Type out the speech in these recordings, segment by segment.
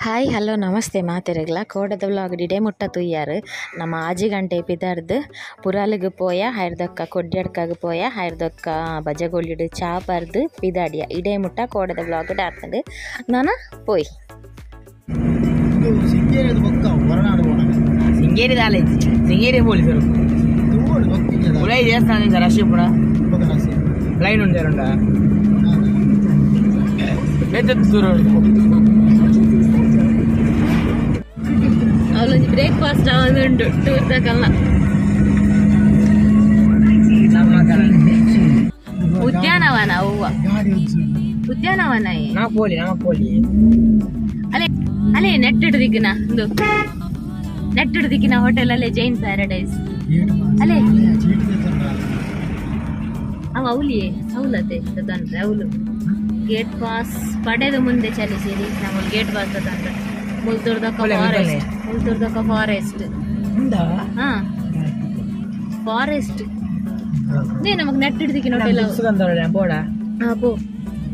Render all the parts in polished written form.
Hi hello namaste ಮಾತೆರೆಗ್ಲ ಕೋಡದ vlog ಡಿಡೆ ಮುಟ್ಟ ತುಯ್ಯಾರು ನಮ್ಮ ಆಜಿ ಗಂಟೆ ಪಿದಾರ್ದು ಪುರಾಲಿಗೆ ಪೋಯ ಹೈರ್ದಕ್ಕ ಕೊಡ್ಯಡ್ಕಾಗ ಪೋಯ ಹೈರ್ದಕ್ಕ ಬಜಗೋಳಿಡು ಚಾ ಪರ್ದು ಪಿದಾಡಿಯ ಇಡೇ ಮುಟ್ಟ ಕೋಡದ ವ್ಲಾಗ್ ಡಾರ್ತಂಡು ನಾನ ಪೋಯ್ ಸಿಂಗೇರಿ ಸಿಂಗೇರಿ ಪೊಲೀಸರು ದೇವಸ್ಥಾನ ರಶ್ ಪೂರ ಲೈನ್ ಉಂಟು ಅವಳೊಂದು ಬ್ರೇಕ್ಫಾಸ್ಟ್ ಉಂಟು ಟೂರ್ ತಕಲ್ಲ ಉದ್ಯಾನವನ ಹೂವ ಉದ್ಯಾನವನ ಅಲ್ಲೇ ಅಲ್ಲೇ ನೆಟ್ ಹಿಡ್ದಿಕ್ಕಿನ ಒಂದು ನೆಟ್ ಹಿಡ್ದಿಕ್ಕಿನ ಹೋಟೆಲ್ ಅಲ್ಲೇ ಜೈನ್ ಪ್ಯಾರಡೈಸ್ ಅಲ್ಲೇ ಅವ ಅವಲಿಯೇ ಅವಲತೆ ತಂದ್ರೆ ಅವಲು ಗೇಟ್ ಪಾಸ್ ಪಡೆದು ಮುಂದೆ ಚಲಿಸಿರಿ ನಮ್ಮ ಗೇಟ್ ಪಾಸ್ ತಂದ್ರೆ ಮುಲ್ತುರ್ದಕ್ಕ ಫಾರೆಸ್ಟ್ ಮುಲ್ತುರ್ದಕ್ಕ ಫಾರೆಸ್ಟ್ ಹಾ ಫಾರೆಸ್ಟ್ ನೇ ನಮಗ್ ನೆಟ್ ಹಿಡ್ದಿಕ್ಕಿನ ಹೋಟೆಲ್ ಹಾ ಪೋ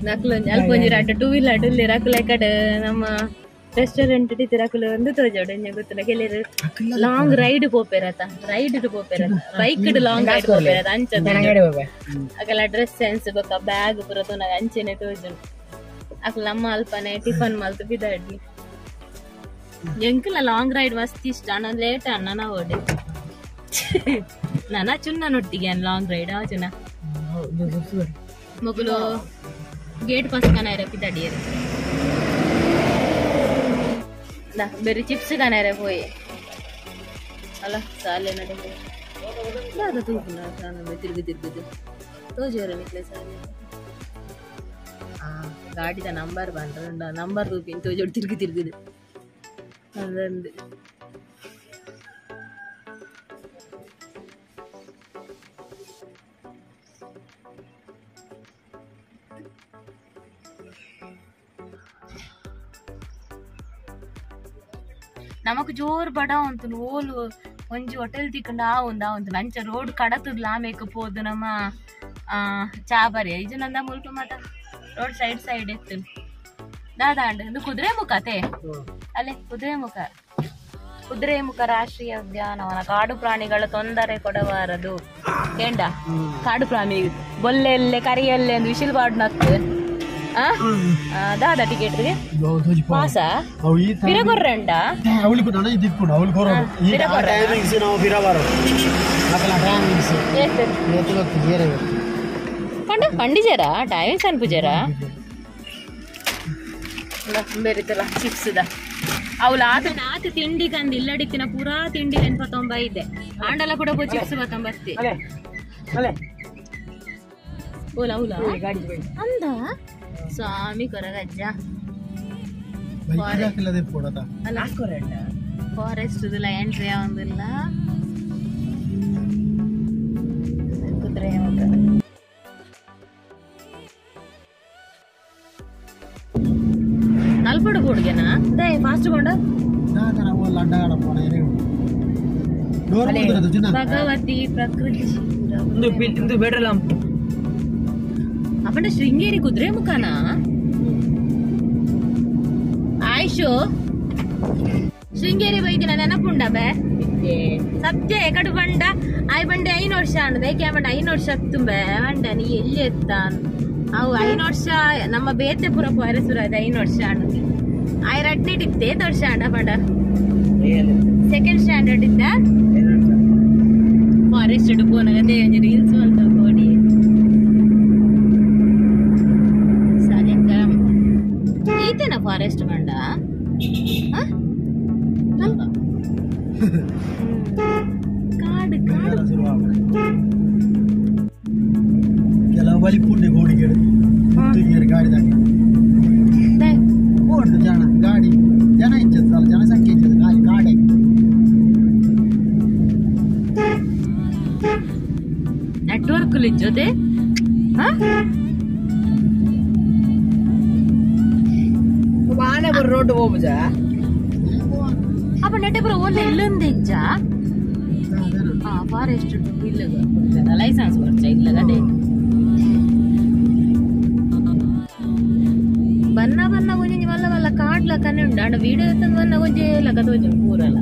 ನಕ್ಲೊಂಜಿ ಅಲ್ಪ ಒಂಜಿ ರಾಟ ಟೂ ವೀಲರ್ ಇಲ್ಲಿ ರಕುಲೆ ಕಡೆ ನಮ್ಮ ರೆಸ್ಟೋರೆಂಟ್ ರಕುಲೆ ಒಂದು ತೋಜೋಡು ಎಂಜ ಗೊತ್ತಿಲ್ಲ ಕೆಲವರು ಲಾಂಗ್ ರೈಡ್ ಪೋಪೆರತ ರೈಡ್ ಪೋಪೆರತ ಬೈಕ್ ಲಾಂಗ್ ರೈಡ್ ಪೋಪೆರತ ಅಂಚ ಅಕಲ ಡ್ರೆಸ್ ಸೆನ್ಸ್ ಬೊಕ ಬ್ಯಾಗ್ ಪೂರ ತೂನಗ ಅಂಚೆನೆ ತೋಜುಂಡು ಅಕಲ್ ನಮ್ಮ ಅಲ್ಪನೆ ಟಿಫನ್ ಮಲ್ತು ಬಿದಾಡ್ಲಿ ಎಂಕಲ ಲಾಂಗ್ ರೈಡ್ ಮಸ್ತ್ ಇಷ್ಟ ಅಣ್ಣ ಲೇಟ್ ಅಣ್ಣ ನಾವು ಓಡಿ ನಾನ ಚುನ್ನ ನೊಟ್ಟಿಗೆ ಲಾಂಗ್ ರೈಡ್ ಆ ಚುನ್ನ ಮೊಗಲು ಗೇಟ್ ಪಾಸ್ ಕನಾರ ಪಿದಾಡಿಯರು ಬೇರೆ ಚಿಪ್ಸ್ ಕನಾರ ಪೋಯೆ ಅಲ್ಲ ಸಾಲೆ ನಡೆ ದಾದ ತೂಪುನ ತಿರುಗು ತಿರುಗುದು ತೋಜೋರ ನಿಕ್ಲೆ ಸಾಲೆ ಗಾಡಿದ ನಂಬರ್ ಬಂದ್ರೆ ನಂಬರ್ ತೂಪಿನ ತೋಜೋಡು ತಿರುಗು ತಿರುಗುದು ಅದೊಂದು ನಮಕ್ ಜೋರ್ ಬಡ ಉಂಟು ಓಲು ಒಂಜಿ ಹೋಟೆಲ್ ತಿಕ್ಕಂಡು ಆ ಒಂದು ಆ ಉಂಟು ಅಂಚ ರೋಡ್ ಕಡತದ ಆಮೇಕ ಪೋದು ನಮ್ಮ ಚಾ ಬರಿ ಐಜು ನಂದ ಮುಲ್ಪ ಮಾತ ರೋಡ್ ಸೈಡ್ ಸೈಡ್ ಇತ್ತು ದಾದಾಂಡ್ ಇದು ಕುದುರೆ ಮುಖ ಅತೆ ಅಲ್ಲೇ ಕುದುರೆ ಮುಖ ಕುದುರೆ ಮುಖ ರಾಷ್ಟ್ರೀಯ ಉದ್ಯಾನವನ ಕಾಡು ಪ್ರಾಣಿಗಳ ತೊಂದರೆ ಕೊಡಬಾರದು ಕೇಂಡ ಕಾಡು ಪ್ರಾಣಿ ಬೊಲ್ಲೆಲ್ಲೆ ಕರಿಯಲ್ಲೆ ಒಂದು ವಿಶಿಲ್ ಬಾಡ್ ನತ್ತು ದಾದ ಟಿಕೆಟ್ ಪಾಸ ಪಿರಗೊರ್ರಂಡ ಪಂಡ ಪಂಡಿಜರ ಟೈಮಿಂಗ್ಸ್ ಅನ್ಪುಜರ ಬೇರೆತ್ತಲ್ಲ ಚಿಪ್ಸ್ the ಅವಳು ಆತ ಆತ ತಿಂಡಿ ಕಂದು ಇಲ್ಲಡಿತ್ತಿನ ಪೂರಾ ತಿಂಡಿ ನೆನ್ಪ ಇದ್ದೆ ಆಂಡಲ ಕೂಡ ಚಿಪ್ಸ್ ಬತ್ತೊಂಬತ್ತಿ ಓಲ ಅವಲ ಅಂದ ಸ್ವಾಮಿ ಕೊರಗಜ್ಜ ಫಾರೆಸ್ಟ್ ಎಂಟ್ರಿ ಯಾವಂದಿಲ್ಲ ಕುದುರೆ ನಲ್ಪಡು ಬೋಡ್ಗೆನಾ ದಯ ಫಾಸ್ಟ್ ಕೊಂಡ ಭಗವತಿ ಪ್ರಕೃತಿ ಅಪ್ಪಂಡ ಶೃಂಗೇರಿ ಕುದುರೆ ಮುಖಾನ ಆಯ್ಶು ಶೃಂಗೇರಿ ಬೈದಿನ ನೆನಪುಂಡ ಬೇ ಸತ್ಯ ಎಕಡು ಬಂಡ ಆಯ್ ಬಂಡೆ 5 ವರ್ಷ ಅಂಡ ಏಕೆ ಬಂಡ 5 ವರ್ಷ ತುಂಬೆ ಬಂಡ ನೀ ಎಲ್ಲಿ ಎತ್ತ ಅವು 5 ವರ್ಷ ನಮ್ಮ ಬೇತೆಪುರ ಪೊರೆಸುರ 5 ವರ್ಷ ಅಂಡ ಆಯ್ ರಡ್ನೆಟ್ ಇತ್ತೆ ಏತ್ ವರ್ಷ ಅಂಡ ಬಂಡ ಸೆಕೆಂಡ್ ಸ್ಟ್ಯಾಂಡರ್ಡ್ ಇದ್ದ ಫಾರೆಸ್ಟ್ ಪೋನಗ ಒಂಜಿ ರೀಲ್ಸ್ ಮಲ್ತ ಕೋಡಿ ಈತೇನ ಫಾರೆಸ್ಟ್ ಬಂಡ ಕಾಡು ಕಾಡು ಗಾಡಿ ಜನ ಜನಸಂಖ್ಯೆ ಕಾಡೆ ನೆಟ್ವರ್ಕ್ ಜೊತೆ ರೋಡ್ ಹೋಗುಜ ಅಪ್ಪ ನೆಟ್ಟೆಪುರ ಓಲೆ ಇಲ್ಲೊಂದು ಇಜ್ಜ ಫಾರೆಸ್ಟ್ ಇಲ್ಲ ಲೈಸೆನ್ಸ್ ಬರ್ಚ ಇಲ್ಲ ಅದೇ ಬನ್ನ ಬನ್ನ ಒಂಜಿ ಮಲ್ಲ ಮಲ್ಲ ಕಾಡು. ಕಾಡ್ಲಕ್ಕನೆ ಉಂಡು ಅಂಡ ವೀಡಿಯೋ ತಂದು ಒಂಜಿ ಲಕ್ಕ ತೋಜು ಪೂರಲ್ಲ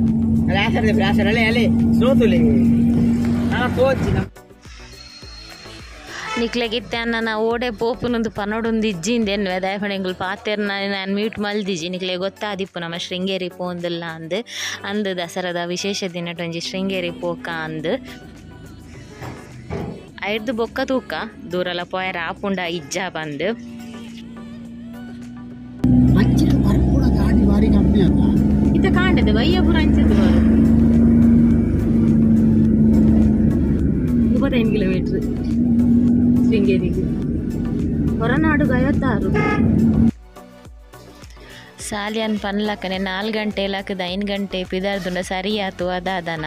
ನಿಕ್ಲೆಗಿತ್ತೆ ಅನ್ನ ಓಡೆ ಪೋಪುನೊಂದು ಪನೊಡೊಂದು ಇಜ್ಜಿಂದ ಎನ್ನುವೆ ದಾಯಫಣ ಎಂಗುಲು ಪಾತೆರ್ನ ನಾನು ಮ್ಯೂಟ್ ಮಲ್ದಿಜಿ ನಿಕ್ಲೆ ಗೊತ್ತಾದಿಪ್ಪು ನಮ್ಮ ಶೃಂಗೇರಿ ಪೋಂದಿಲ್ಲ ಅಂದು ಅಂದು ದಸರಾದ ವಿಶೇಷ ದಿನಟೊಂಜಿ ಶೃಂಗೇರಿ ಪೋಕ ಅಂದು ಐರ್ದು ಬೊಕ್ಕ ತೂಕ ದೂರಲ ಪೋಯರ ಆಪುಂಡ ಇಜ್ಜ ಬಂದು ಇತ್ತ ಕಾಂಡದೆ ವಯ್ಯಪುರ ಅಂಚದು 35 ಕಿಲೋಮೀಟರ್ ಶೃಂಗೇರಿಗೆ ಹೊರನಾಡು 56 ಸಾಲಿಯನ್ ಪನ್ಲಕ್ಕನೆ 4 ಗಂಟೆ ಲಕ್ಕದ 5 ಗಂಟೆ ಪಿದಾರ್ದುಂಡ ಸರಿ ಆತು ಅದಾದನ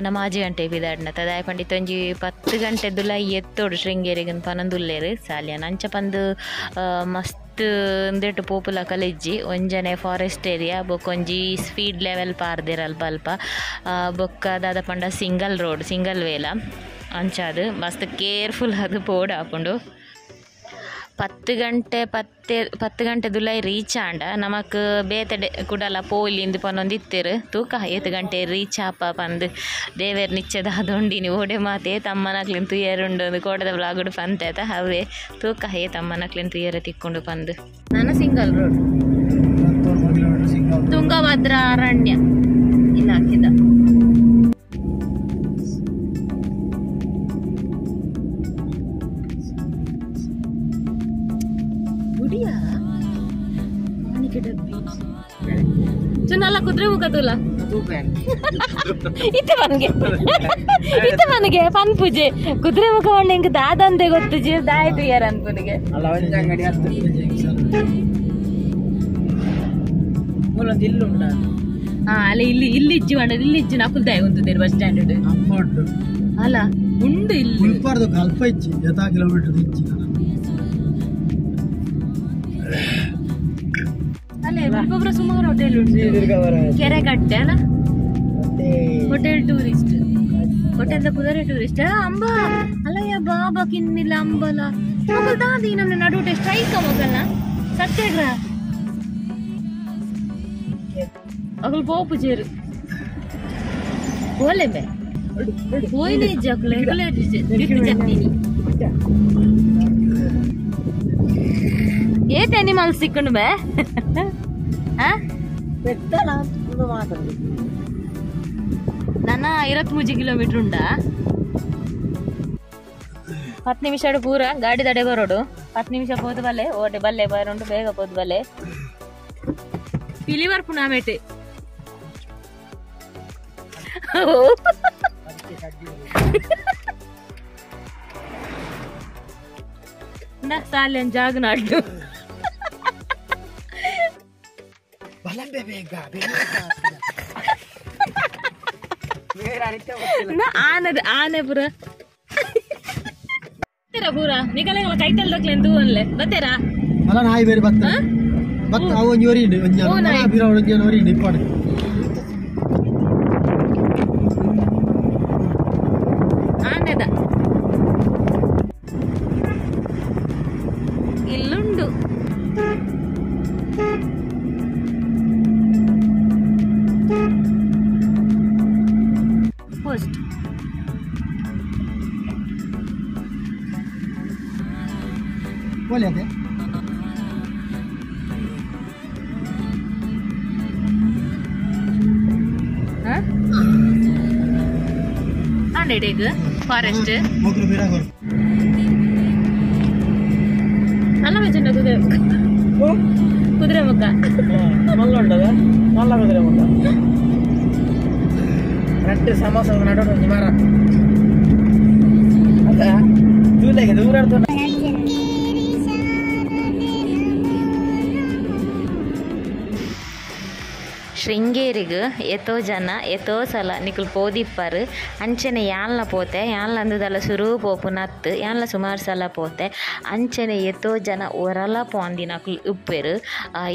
ನಮ್ಮ 5 ಗಂಟೆ ಪಿದಾಡ್ನ ತದಾಯ ಪಂಡಿತ ಒಂಜಿ 10 ಗಂಟೆ ದುಲ ಎತ್ತೋಡು ಶೃಂಗೇರಿಗೆ ಪನೊಂದುಲ್ಲೇರು ಸಾಲಿಯನ್ ಅಂಚ ಪಂದು ಮಸ್ತ್ ಇಂದೆಟ್ ಪೋಪುಲ ಕಲೆಜ್ಜಿ ಒಂಜನೆ ಫಾರೆಸ್ಟ್ ಏರಿಯಾ ಬೊಕ್ಕೊಂಜಿ ಸ್ಪೀಡ್ ಲೆವೆಲ್ ಪಾರ್ದಿರ ಅಲ್ಪ ಅಲ್ಪ ಬೊಕ್ಕ ದಾದ ಪಂಡ ಸಿಂಗಲ್ ರೋಡ್ ಸಿಂಗಲ್ ವೇಲ ಅಂಚಾದು ಮಸ್ತ್ ಕೇರ್ಫುಲ್ ಅದು ಪೋಡು ಆಪುಂಡು 10 ಗಂಟೆ 10 ಗಂಟೆ ದುಲೈ ರೀಚ್ ಆಂಡ ನಮಕ್ ಬೇತೆ ಕುಡಲ ಪೋಲಿ ಇಂದು ಪನೊಂದು ಇತ್ತೇರು ತೂಕ 8 ಗಂಟೆ ರೀಚ್ ಆಪ ಪಂದು ದೇವೇರ್ ನಿಚ್ಚದ ಅದೊಂಡಿನಿ ಓಡೆ ಮಾತೆ ತಮ್ಮನಕ್ಲಿನ್ ತುಯ್ಯರುಂಡು ಒಂದು ಕೋಟದ ಬ್ಲಾಗುಡು ಪಂತೆ ಅವೇ ತೂಕ ಏ ತಮ್ಮನಕ್ಲಿನ್ ತುಯ್ಯರ ತಿಕ್ಕೊಂಡು ಪಂದು ನಾನು ಸಿಂಗಲ್ ರೋಡ್ ತುಂಗಭದ್ರಾ ಅರಣ್ಯ ಇಲಾಖೆದ ಚುನಲ್ಲ ಕುದುರೆ ಮುಖ ತುಲ ಇತ್ತೆ ಮನಗೆ ಇತ್ತೆ ಮನಗೆ ಪನ್ ಪೂಜೆ ಕುದುರೆ ಮುಖ ಇಂಕ ದಾದಂತೆ ಗೊತ್ತು ಜೀವ ದಾಯ್ತು ಯಾರ ಅನ್ಪುನಿಗೆ ಹಾ ಅಲ್ಲ ಇಲ್ಲಿ ಇಲ್ಲಿ ಇಜ್ಜಿ ಮಾಡ ಇಲ್ಲಿ ಇಜ್ಜಿ ನಕುಲ್ದಾಯ ಉಂಟು ಬಸ್ ಸ್ಟ್ಯಾಂಡ್ ಅಲ್ಲ ಉಂಡು ಇಲ್ಲಿ ಅಲ್ಪ ಇಜ್ಜಿ ಯಥಾ ಕಿಲೋಮೀಟರ್ ಇಜ್ಜಿ ಅಲ್ಲೇ ಸುಮಾರು ಹೋಟೆಲ್ ಉಂಟು ಕೆರೆ ಕಟ್ಟೆ ಅಲ್ಲ ಹೋಟೆಲ್ ಟೂರಿಸ್ಟ್ ಹೋಟೆಲ್ ಪುದರೆ ಟೂರಿಸ್ಟ್ ಅಂಬ ಅಲ್ಲಯ್ಯ ಬಾಬಾ ಕಿನ್ನಿಲ್ಲ ಅಂಬಲ ಮೊಗಲ್ ದಾದಿ ನಮ್ಮ ನಡುಟೆ ಸ್ಟ್ರೈಕ್ ಮೊಗಲ್ನ ಸತ್ಯಾಗ್ರಹ ಅಗಲ್ ಪೋಪು ಚೇರು ಬೋಲೆ ಬೆ ಹೋಯ್ನೆ ಇಜ್ಜಿ ಅಕುಲೆ ಜತ್ತೀನಿ ಏಟ್ ಅನಿಮಲ್ಸ್ ಸಿಕ್ಕೊಂಡು ಬೇ ನನ್ನ 23 ಕಿಲೋಮೀಟರ್ ಉಂಟಾ 10 ನಿಮಿಷ ಪೂರ ಗಾಡಿ ತಡೆ ಬರೋಡು 10 ನಿಮಿಷ ಪೋದು ಬಲ್ಲೆ ಓಟೆ ಬಲ್ಲೆ ಬರೋಂಡು ಬೇಗ ಪೋದು ಬಲ್ಲೆ ಪಿಲಿ ಬರ್ಪುಣ ಆಮೇಟೆ ಸಾಲೆ ಜಾಗ ನಾಡ್ಡು ಆನದ ಆನೆ ಪೂರ ಪೂರ ನಿಕಲೆ ಕೈತಲ್ ದಕ್ಲೆ ತೂವನ್ಲೆ ಬತ್ತೇರಾ ಅಲ್ಲ ನಾಯಿ ಬೇರೆ ಬತ್ತ ಬತ್ತ ಅವು ಒಂಜಿ ಒರಿ ಒಂಜಿ ಬಿರ ಒಂಜಿ ಒರಿ ಇಪ್ಪಾಡು ಆನೆದ ಇಲ್ಲುಂಡು ಪೋಸ್ಟ್ बोले थे ಫಾರೆಸ್ಟ್ ಮೊಗಲು ಬೇಡ ಅಲ್ಲ ಮಚ್ಚಣ್ಣ ಕುದುರೆ ಮುಖ ಕುದುರೆ ಮುಖ ಮಲ್ಲ ಉಂಟದ ಮಲ್ಲ ಕುದುರೆ ಮುಖ ನಟ್ಟು ಸಮೋಸ ನಡು ಒಂಜಿ ಮರ ಅದ ದೂಲೆಗೆ ದೂರ ಶೃಂಗೇರಿಗೆ ಎತ್ತೋ ಜನ ಎತ್ತೋ ಸಲ ನಿಕುಲು ಪೋದಿಪ್ಪರು ಅಂಚನೆ ಯಾನ್ಲ ಪೋತೆ ಯಾನ್ಲ ಅಂದದಲ್ಲ ಸುರು ಪೋಪುನತ್ತು ಯಾನ್ಲ ಸುಮಾರು ಸಲ ಪೋತೆ ಅಂಚನೆ ಎತ್ತೋ ಜನ ಒರಲ ಪೋಂದಿನಕುಲು ಉಪ್ಪೆರು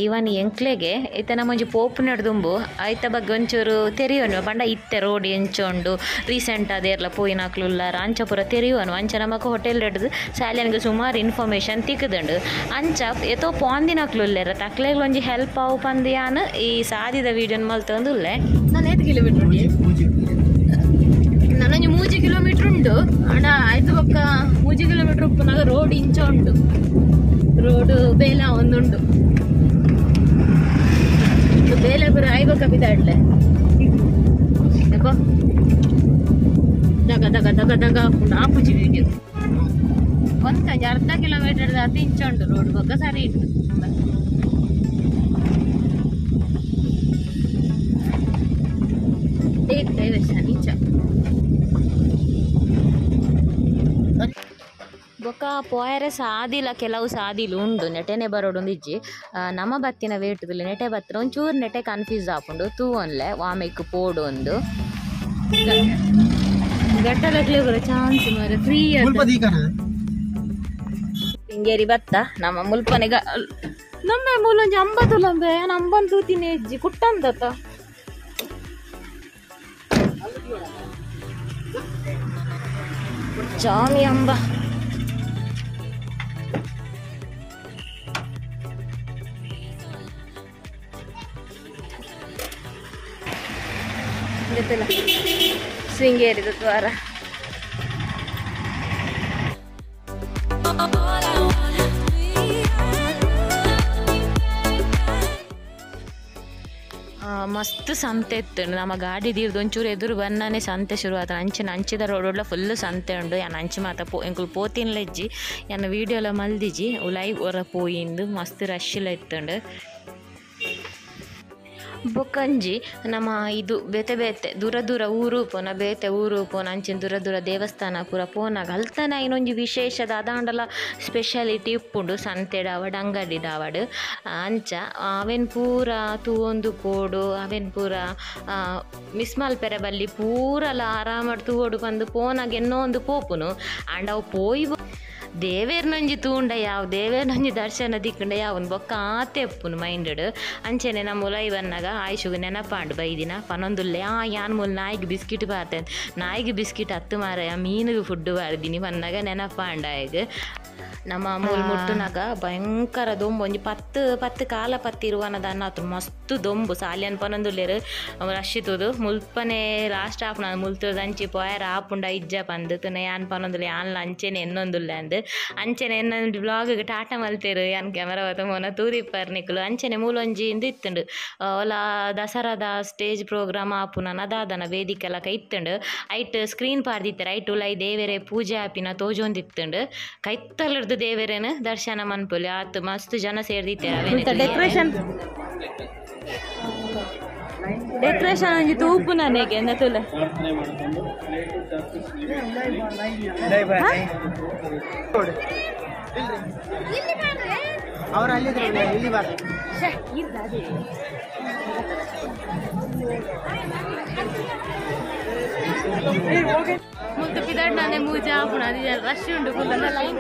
ಇವನ್ ಎಂಕ್ಲೆಗೆ ಇತ್ತ ನಮ್ಮೊಂಜಿ ಪೋಪು ನಡ್ದುಂಬು ಐತ ಬಗ್ಗೆ ಒಂಚೂರು ತೆರಿಯೋನು ಪಂಡ ಇತ್ತೆ ರೋಡ್ ಎಂಚೊಂಡು ರೀಸೆಂಟ್ ಅದೇರ್ಲ ಪೋಯಿನಕ್ಲು ಉಲ್ಲಾರ ಅಂಚ ಪೂರ ತೆರಿಯೋನು ಅಂಚ ನಮಕ್ ಹೋಟೆಲ್ ಹಿಡ್ದು ಸ್ಯಾಲಿಯನ್ಗೆ ಸುಮಾರು ಇನ್ಫಾರ್ಮೇಷನ್ ತಿಕ್ಕದುಂಡು ಅಂಚ ಎತ್ತೋ ಪೋಂದಿನಕ್ಲು ಉಲ್ಲೇರ ತಕ್ಲೆಗ್ ಒಂಜಿ ಹೆಲ್ಪ್ ಆವು ಪಂದು ಯಾನ್ ಈ ಸಾದಿದ ವೀಡಿಯೋನ್ ಮಲ್ತೊಂದುಲ್ಲೆ ನಾನು 8 ಕಿಲೋಮೀಟರ್ ನಾನೊಂಜಿ 3 ಕಿಲೋಮೀಟರ್ ಉಂಡು ಅಣ್ಣ ಆಯ್ತು ಪಕ್ಕ 3 ಕಿಲೋಮೀಟರ್ ಉಪ್ಪುನಾಗ ರೋಡ್ ಇಂಚ ಉಂಡು ರೋಡ್ ಬೇಲ ಒಂದುಂಡು ಬೇಲೆ ಪೂರ ಆಯ್ಬಕ್ಕ ಬಿದ್ದಾಡ್ಲೆ ದಗ ದಗ ದಗ ದಗ ಆಪುಜಿ ವೀಡಿಯೋ ಒಂದೊಂದು ಅರ್ಧ ಕಿಲೋಮೀಟರ್ ಅತಿ ಇಂಚ ಉಂಡು ರೋಡ್ ಬೊಕ್ಕ ಸರಿ ಇಟ್ಟು ಬೊಕ್ಕ ಪೋಯರೆ ಸಾದಿಲ ಕೆಲವು ಸಾದಿಲು ಉಂಡು ನೆಟೆನೆ ಬರೋಡೊಂದು ಇಜ್ಜಿ ನಮ್ಮ ಬತ್ತಿನ ವೇಟುದಿಲ್ಲ ನೆಟೆ ಬತ್ತಿನ ಒಂಚೂರು ನೆಟೆ ಕನ್ಫ್ಯೂಸ್ ಆಪುಂಡು ತೂವೊನ್ಲೆ ವಾಮೆಕ್ ಪೋಡು ಒಂದು ಗಟ್ಟಲಕ್ಲೆ ಬರೋ ಚಾನ್ಸ್ ಮಾರೆ ಫ್ರೀ ಶೃಂಗೇರಿ ಬತ್ತ ನಮ್ಮ ಮುಲ್ಪನೆ ನಮ್ಮ ಮೂಲೊಂಜಿ ಅಂಬ ತುಲಂಬೆ ಅಂಬನ್ ತೂತಿನ ಇಜ್ಜಿ ಕುಟ್ಟಂದತ್ತ ಜಾಮಿ ಅಂಬ ಶೃಂಗೇರಿ ದ್ವಾರ ಮಸ್ತ್ ಸಂತೆ ಇತ್ತು ನಮ್ಮ ಗಾಡಿ ದೀರ್ದು ಒಂಚೂರು ಎದುರು ಬನ್ನನೆ ಸಂತೆ ಶುರು ಆತ ಅಂಚಿನ ಅಂಚಿದ ರೋಡ್ ಫುಲ್ ಸಂತೆ ಉಂಡು ಯಾನ್ ಅಂಚಿ ಮಾತ ಪೋ ಎಂಕುಲು ಪೋತಿನ್ಲ ಇಜ್ಜಿ ಯಾನ್ ವೀಡಿಯೋಲ ಮಲ್ದಿಜಿ ಲೈವ್ ಹೊರ ಪೋಯಿಂದು ಮಸ್ತ್ ರಶ್ ಎಲ್ಲ ಇತ್ತುಂಡು ಬೊಕ್ಕಂಜಿ ನಮ್ಮ ಇದು ಬೇತೆ ಬೇತೆ ದೂರ ದೂರ ಊರು ಪೋನ ಬೇತೆ ಊರು ಪೋನ ಅಂಚಿನ ದೂರ ದೂರ ದೇವಸ್ಥಾನ ಪೂರ ಪೋನಾಗ ಅಲ್ತನ ಇನ್ನೊಂಜಿ ವಿಶೇಷದ ಅದಾಂಡಲ ಸ್ಪೆಷಾಲಿಟಿ ಉಪ್ಪುಂಡು ಸಂತೆಡಾವಡ್ ಅಂಗಡಿಡಾವಡ್ ಅಂಚ ಅವೆನ್ ಪೂರ ತೂವೊಂದು ಪೋಡು ಅವೆನ್ ಪೂರ ಮಿಸ್ ಮಲ್ಪೆರೆ ಬಲ್ಲಿ ಪೂರಲ ಆರಾಮಡ್ ತೂವೊಡು ಪಂದು ಪೋನಾಗ ಎನ್ನೋ ಒಂದು ಪೋಪುನು ಆಂಡ ಅವು ಪೋಯಿ ದೇವೇರ್ನೊಂಜಿ ತೂಂಡ ಯಾವ ದೇವೇರ್ನೊಂಜಿ ದರ್ಶನ ದಿಕ್ಕುಂಡ ಯಾವನ್ ಬೊಕ್ಕ ಆತೆ ಉಪ್ಪುನು ಮೈಂಡೆಡ್ ಅಂಚೆನೆ ನಮ್ಮ ಉಲೈ ಬನ್ನಾಗ ಆಯುಷುಗು ನೆನಪಾಂಡು ಬೈದಿನ ಪನೊಂದುಲ್ಲೆ ಆ ಯಾನ್ ಮೂಲ ನಾಯಿಗೆ ಬಿಸ್ಕಿಟ್ ಬಾರ್ತೆ ನಾಯಿಗೆ ಬಿಸ್ಕಿಟ್ ಹತ್ತು ಮಾರಾಯ ಮೀನಿಗೆ ಫುಡ್ ಬಾರ್ದಿನಿ ಬನ್ನಾಗ ನೆನಪಾಂಡ ಆಯ್ಗೆ ನಮ್ಮ ಮೂಲ ಮುಟ್ಟುನಾಗ ಭಯಂಕರ ದೊಂಬು ಒಂಜಿ ಪತ್ತು ಪತ್ತು ಕಾಲ ಪತ್ತು ಇರುವನದ ಅನ್ನ ಮಸ್ತ್ ದೊಂಬು ಸಾಲಿಯನ್ ಪನೊಂದುಲ್ಲೇರು ರಶ್ ತೂದು ಮುಲ್ಪನೆ ಲಾಸ್ಟ್ ಆಪುನ ಮುಲ್ತದ ಅಂಚಿ ಪೋಯರ ಆಪುಂಡ ಇಜ್ಜ ಪಂದು ತುನ ಯಾನ್ ಪನೊಂದುಲ್ಲೆ ಯಾನ್ಲ ಅಂಚೆನೆ ಎನ್ನೊಂದುಲ್ಲೆ ಅಂದು ಅಂಚೆನೆ ಎನ್ನೊಂದು ಬ್ಲಾಗ್ ಟಾಟಾ ಮಲ್ತೇರು ಯಾನ್ ಕ್ಯಾಮರಾ ಮೋನ ತೂದಿಪ್ಪರ್ ನಿಕುಲು ಅಂಚೆನೆ ಮೂಲೊಂಜಿ ಇಂದು ಇತ್ತುಂಡು ಓಲ ದಸರಾದ ಸ್ಟೇಜ್ ಪ್ರೋಗ್ರಾಮ್ ಆಪುನ ದಾದನ ವೇದಿಕೆ ಲಕ ಇತ್ತುಂಡು ಐಟ್ ಸ್ಕ್ರೀನ್ ಪಾರ್ದಿತ್ತಾರೆ ಐಟ್ ಉಲೈ ದೇವೆರೆ ಪೂಜೆ ಆಪಿನ ತೋಜೊಂದಿತ್ತುಂಡು ಕೈತ್ತಲರ್ದು ದೇವರೇನು ದರ್ಶನ ಮನ್ಪುಲಿ ಆತು ಮಸ್ತ್ ಜನ ಸೇರ್ದಿತ್ತಾರೆ ಡೆಕೋರೇಷನ್ ಡೆಕೋರೇಷನ್ ಒಂಜಿ ತೂಪು ನನಗೆ ಎಂದ ತುಲೆ ಮುಲ್ತು ಪಿದಾಡ್ ಮೂಜೆ ಆಪುಣ ಅದು ರಶ್ ಉಂಡು ಫುಲ್ ಲೈನ್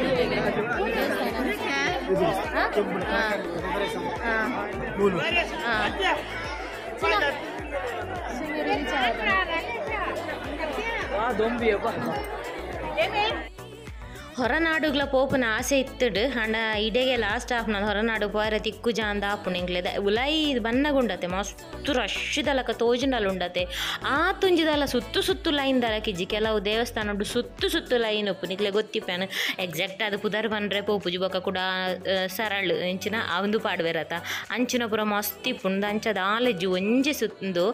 ಹೊರನಾಡುಗಳ ಪೋಪುನ ಆಸೆ ಇತ್ತುಡು ಅಂಡ ಇಡೆಗೆ ಲಾಸ್ಟ್ ಆಫ್ ನಾನು ಹೊರನಾಡು ಪೋಯರ ತಿಕ್ಕು ಜಾಂದ ಆಪುಣ ಎಂಕ್ಲೆದ ಉಲೈ ಬನ್ನಗುಂಡತೆ ಮಸ್ತ್ ರಶ್ ದಲಕ ತೋಜಿಂಡಲ ಉಂಡತೆ ಆ ತುಂಜಿದಲ ಸುತ್ತು ಸುತ್ತು ಲೈನ್ ದಲಕಿಜ್ಜಿ ಕೆಲವು ದೇವಸ್ಥಾನ ಉಂಡು ಸುತ್ತು ಸುತ್ತು ಲೈನ್ ಉಪ್ಪು ನಿಕ್ಲೆ ಗೊತ್ತಿಪ್ಪಾನು ಎಕ್ಸಾಕ್ಟ್ ಅದು ಪುದರ್ ಬಂದ್ರೆ ಪೋಪುಜಿ ಬೊಕ್ಕ ಕೂಡ ಸರಳು ಎಂಚಿನ ಒಂದು ಪಾಡುವೆರತ ಅಂಚಿನ ಪೂರ ಮಸ್ತ್ ಇಪ್ಪುಂಡು ಅಂಚದ ಆಲೆಜ್ಜಿ ಒಂಜಿ ಸುತ್ತುಂದು